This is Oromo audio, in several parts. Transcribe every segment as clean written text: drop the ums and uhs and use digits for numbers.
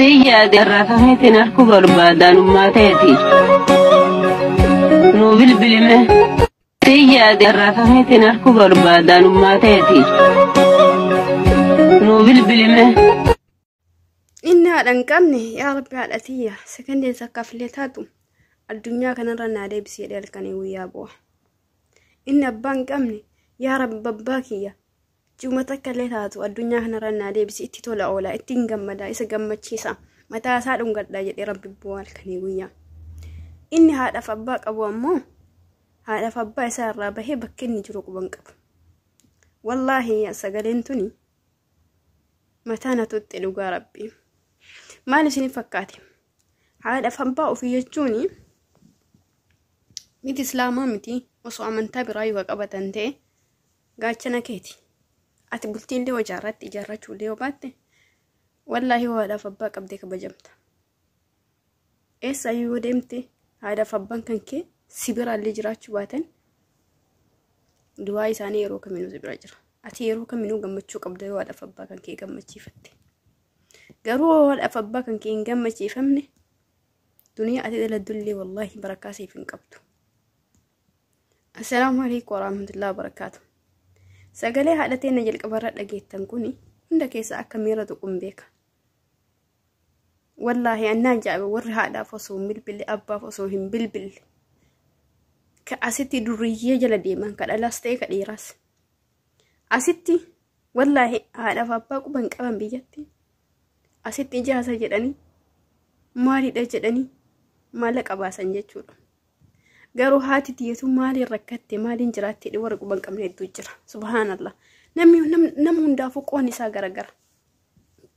Siyyaade irraa arkuu barbaadaanummaa ta'eeti. Nuu bilbilime. Siyyaade irraa arkuu barbaadaanummaa ta'eeti. Nuu bilbilime. Inni haadha hin qabne, yaa Rabbi, haadha tiyya sekondeen sakkaafillee taatu addunyaa kanarra naa deebisee jedhee halkanii guyyaa bu'a. Inni abbaa hin qabne, yaa Rabbi, abbaa kiyya ji'uma takka illee taatu addunyaa kanarra naa deebisi, itti tola oola, ittiin gammada, isa gammachiisa, mataa isaa dhungadhaa jedhee Rabbi bu'a halkanii guyyaa. Inni haadhaaf abbaa qabu ammoo haadhaaf abbaa isaa irraa bahee bakka inni jiru quban qabu. Wallaahi sagaleen tuni mataa na tutte, dhugaa Rabbi. Maal isin fakkaate? Haadhaaf abbaa ofii jechuun miti Islaamaa miti, osoo amantaa biraa yoo qabatan ta'e gaachana keeti. Ati bultii illee ijaarratti ijaarrachuu illee yoo baatte, wallaahi haadhaaf abbaa qabdee kabajamta. Eessayyuu yoo deemte, haadhaaf abbaan kan kee si biraallee jiraachuu baatan, du'aa isaanii yeroo kaminuu si bira jira. Ati yeroo kaminuu gammachuu qabda yoo haadhaaf abbaa kan kee gammachiifatte. Garuu haadhaaf abbaa kan kee hin gammachiifamne, duniyaa ati daladdullee wallaahi barakaa siif hin qabdu. Assalaamu alaikum warahmatullahi wabarakaatu. Sagalee haadha teenya jalqabarra dhageettan kuni hunda keessa akka miira tuquun beeka. Wallaahi annaa ajaa'iba, warri haadhaaf osoo hin bilbille, abbaaf osoo hin bilbille, ka asitti duriyyee jala deeman, ka dhalaas ta'e ka dhiiraas. Asitti wallaahi haadhaaf abbaa quban qaban biyyatti. Asitti ijaasa jedhanii, maalidha jedhanii maallaqa baasan jechuudha. Garuu haati tiyyatu maaliin rakkatte, maaliin jiraatte, warra quban qabne hedduu jira. Subhaanallah. Namni nama hundaafuu qoonni isaa garagara.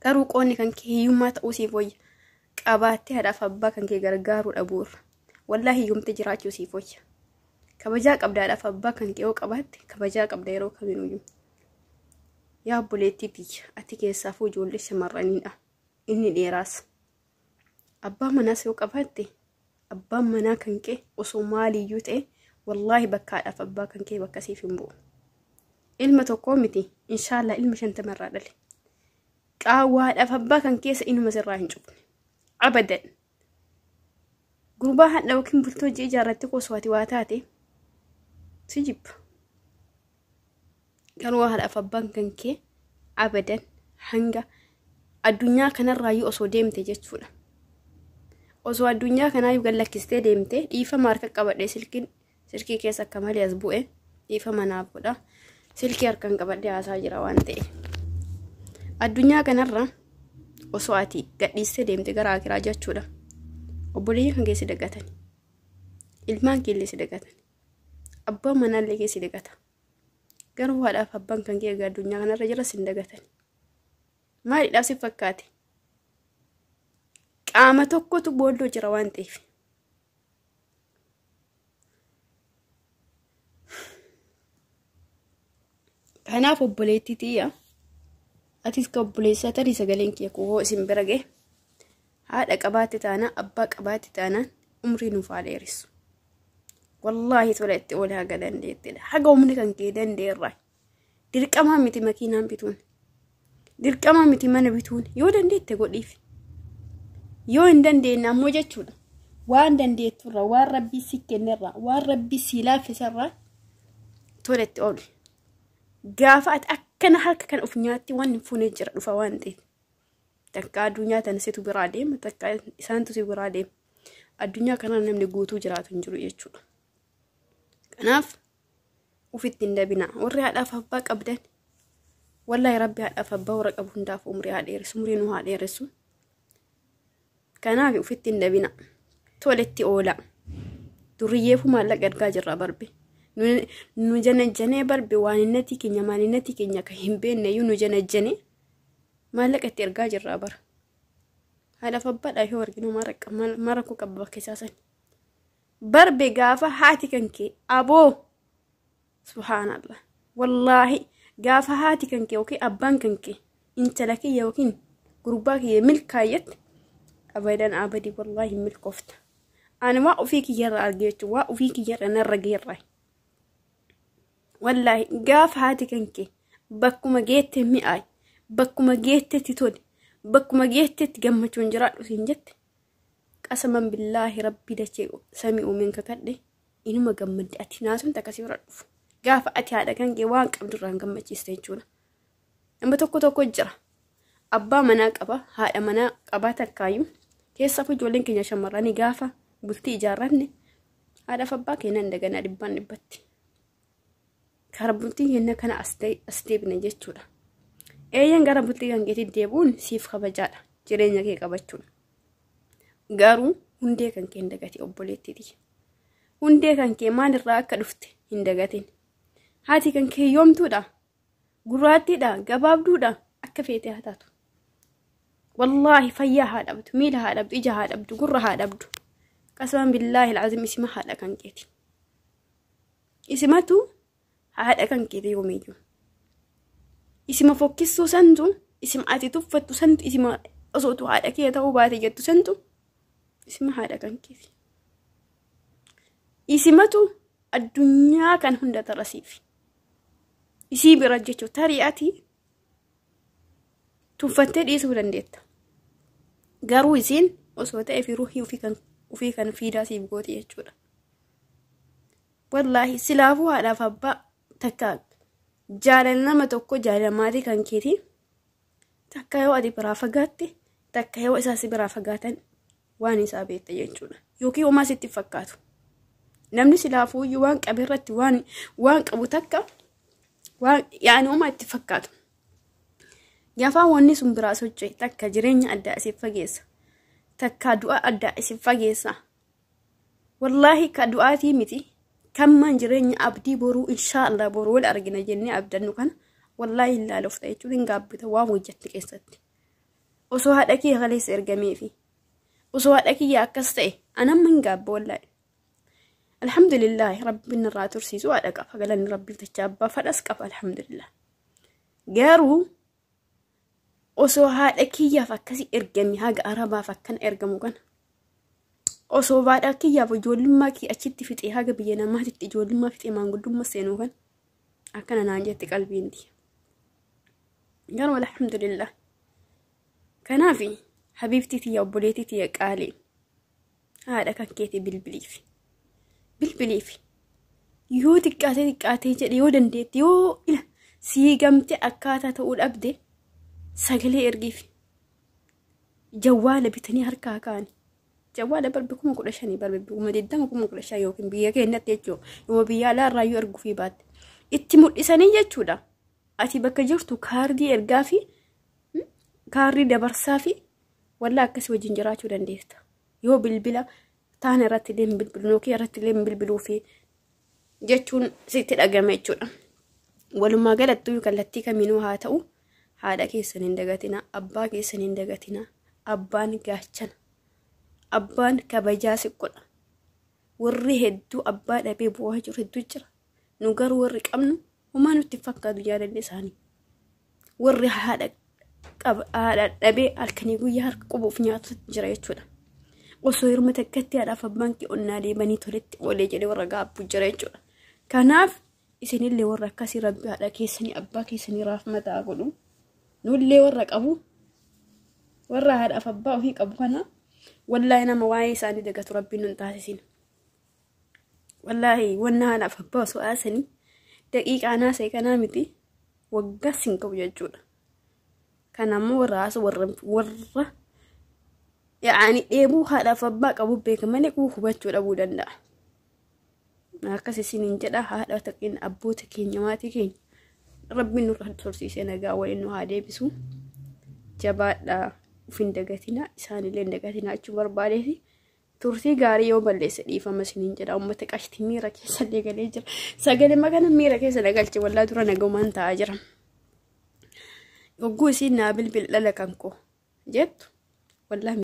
Garuu qoonni kan kee hiyyummaa ta'uu siif wayya. Qabaattee haadhaaf abbaa kan kee gargaaruu dhabuurra. Wallaahi hiyyumte jiraachuu siif wayya. Kabajaa qabda, haadhaaf abbaa kan kee yoo qabaatte kabajaa qabda yeroo kaminuyyuu. Yaa obboleettii tiyya, ati keessaafuu ijoollee shamarraniidha. Inni dheeraas. Abbaa manaas yoo qabaatte, abbaan manaa kan kee osoo maaliyyuu ta'e, wallaahi bakka haadhaaf abbaa kan kee bakka siif hin bu'u. Ilma tokkoo miti, inshaallah ilma 50 irraa dhale. Qaawwa haadhaaf abbaa kan keessa inuma sirraa hin cufne. Abadan. Gurbaa hadha yookiin bultoo hojii ijaarratti osoo ati waa taate si jibba. Garuu haadhaaf abbaan kan kee abadan hanga addunyaa kanarraayyuu osoo deemte jechuudha. Osoo addunyaa kanaayyuu gad lakkistee deemte, dhiifama harka qabadhee, silkiin silkii keessa akka malee as bu'e, dhiifama naaf godha. Silkii harkaan qabadhee haasaa jira waan ta'e. Addunyaa kanarra osoo ati gadhiistee deemte gara akiraa jechuudha. Obboleeyyan kan keessi dagatan. Ilmaan keellee si dagatan. Abbaan manaallee keessi dagata. Garuu haadhaaf abbaan kan kee addunyaa kanarra jira sin dagatan. Maaliidhaaf si fakkaate? Qaama tokkotu boolloo jira waan ta'eef. Kanaaf obboleettii tiyya, atis ka obboleessaa, tarii sagaleen kee koo isin bira ga'e, haadha qabaatte taanaan, abbaa qabaatte taanaan, umrii nuuf haa dheeressu. Wallaahi tola itti oole haga dandeettedha. Haga humni kan kee danda'erraa. Dirqamaa miti makiinaan bituun. Dirqamaa miti mana bituun, yoo dandeette godhiif. Yoo hin dandeenye ammoo jechuudha. Waan dandeetturra, waan Rabbii si kennerra, waan Rabbii si laaffisarra tola itti oole. Gaafa ati akkana harka kan of nyaatti waan hin fuune jira dhufa waan ta'eef. Takka addunyaa tana situ biraa deema, takka isaantu si biraa deema. Addunyaa kana namni guutuu jiraatu hin jiru jechuudha. Kanaaf ufitti hin dabina. Warri haadhaaf abbaa qabdan, wallaahi Rabbi haadhaaf abbaa warra qabu hundaaf umrii haa dheeressu, umrii nu haa dheeressu. Kanaaf ufitti hin dabina. Toletti oola. Duriyyeefu maallaqa ergaa jirra barbe. Nu janajjanee barbe, waaninnatii keenya maaninnatii keenya kan hin beekne iyyuu nu janajjanee maallaqa itti ergaa jirra bara. Haadhaaf abbaadhaa yoo arginu maal rakkoo qaba bakka isaa sani? Barbe gaafa haati kan kee, aboo subhaanallah, wallaahi gaafa haati kan kee yookiin abbaan kan kee intala kiyya yookiin gurbaa kiyya milkaayyatti, abadan abadii wallaahi milkoofta. Ani waa ofii kiyyarra arge jechuun waa ofii kiyyarra narra geerra. Wallaahi gaafa haati kan kee bakkuma geette mi'aay, bakkuma geettetti tole, Bakkuma geettetti gammachuun jiraadhu siin jette. Qasaman billaahi rabbi dachee samii uumeen kakadhe inuma gammadde ati naasuun takka si bira dhufu. Gaafa ati haadha kan kee waan qabdurraan gammachiiste jechuudha. Nama tokko tokko jira. Abbaa manaa qaba, haadha manaa qabaa takkaayyuu. Keessaafuu ijoolleen keenya shamarranii gaafa bultii ijaarranne haadhaaf abbaa keenya hin daganaa dhibbaan dhibbatti. Kara bultii keenya kana as deebine jechuudha. Eeyyeen gara bultii kan keetii deebi'uun siif kabajaadha jireenya kee qabachuun. Garuu hundee kan kee hin dagatin obboleettiiti. Hundee kan kee maalirraa akka dhufte hin dagatin. Haati kan kee yoomtuudha, gurraattiidha, gabaabduudha akka feete haa taatu. Wallaahi fayyaa haa dhabdu, miila haa dhabdu, ija haa dhabdu, gurra haa dhabdu. Qasaman billaahi alazim isima haadha kan keeti. Isimatu haadha kan keeti yoomiyyuu. Isima fokkissuu santu, isima ati tuffattu santu, isima osootu haadha kee ta'uu baate jettu santu isima haadha kan keeti. Isimatu addunyaa kan hunda tarasiifi. Isii bira jechuun tarii ati tuffattee dhiisuu dandeetta. Garuu isiin osoo ta'e fi ruuhii ofii kan fiidaa siif gooti jechuudha. Wallaahi silaafuu haadhaaf abbaa takka jaalala nama tokko jaalala maatii kan keetii takka yoo ati biraa fagaatte takka yoo isaa si biraa fagaatan waan isaa beekta jechuudha. Yookiin homaa sitti fakkaatu. Namni silaafuu iyyuu waan qabe irratti waan qabu takka waan yaani homaa itti fakkaatu. Gaafa wanni sun biraa socho'e takka jireenya addaa isin fageessa. Takka du'a addaa isin fageessa. Wallaahi ka du'aatii miti. Kammaan jireenya abdii boruu inshaallah boruu wal argina jennee abdannu kana wallaahi hin laalofta jechuun hin gaabbita waan hojjette keessatti. Osoo haadha kiyya kaleessa ergameefi. Osoo haadha kiyya akkas ta'e anamma hin gaabba wallaahi. Alhamdulillah rabbiin irraa tursiisu haadha qaba galanni rabbiif jecha abbaa fadhas qaba alhamdulillah. Garuu osoo haadha kiyyaaf akkasii ergame haga arabaaf akkana ergamu kana. Osoo haadha kiyyaaf ijoollummaa kiyya achitti fixee haga biyya namaatitti ijoollummaa fixee maanguddummaa seenuu kana akkana naan jette qalbiin tiyya. Garuu alhamdulillah. Kanaaf habiibtii tiyya obboleettii tiyya qaalii haadha kan keetii bilbiliif. Bilbiliif. Yoo xiqqaatee xiqqaatee jedhe yoo dandeette yoo sii gamtee akkaataa ta'uu dhabde sagalee ergiif. Jawwaala bitanii harkaa kaa'ani. Jawwaala barbi 15,000 barbi 20,000 15,000 yookiin biyya keenyatti jechuudha. Yoo biyya alaa irraa yoo arguufii baatte. Itti mul'isanii jechuudha. Ati bakka jirtu kaardii ergaa fi kaardii dabarsaa fi wallaa akkasii wajjin jiraachuu dandeessa. Yoo bilbila taana irratti illee hin bilbilu yookiin irratti illee hin bilbiluu fi jechuun sitti dhagame jechuudha. Walumaa galattuu kallattii kamiinuu haa ta'u haadha keessan hin dagatina, abbaa keessan hin dagatina, abbaan gaachana, abbaan kabajaa si godha. Warri hedduu abbaa dhabee bu'aa jiru hedduu jira. Nu garuu warri qabnu homaa nutti fakkaatu jaalalli isaanii. Warri haadha dhabee halkanii guyyaa harka qubuuf nyaatu jira jechuudha. Osoo hirma takkatti haadhaaf abbaan kee onnaa deemanii toletti oolee jedhee warra gaabbu jira jechuudha. Kanaaf isinillee warra akkasii rabbi haadha keessanii abbaa keessanii raafmataa godhu. Nullee warra qabu warra haadhaaf abbaa ofii qabu kana wallaahi nama waa'ee isaanii dagatu rabbiin nun taasisin. Wallaahi wanna haadhaaf abbaa osoo haasanii daqiiqaa naasee kanaa miti waggaas hin qabu jechuudha. Kanammoo warra haasu warra yaani dheebuu haadhaaf abbaa qabu beeka malee hubachuu dhabuu danda'a. Akkas isiniin jedha haadha keenya abboota keenya maatii keenya rabbiin nurra tursiisee nagaa waliin nu haa deebisu. Jabaadhaa of hin dagatinaa isaanillee hin dagatinaa jechuu barbaadeeti. Turtii gaarii yoo balleesse dhiifama isiniin jedha uummata qashtii miira keessa illee galee jira. Sagalee magana miira keessa nagalche wallaa dura nagahumaan taa'aa jira. Yogguu isiin naa bilbil dhala kan koo jettu wallaa.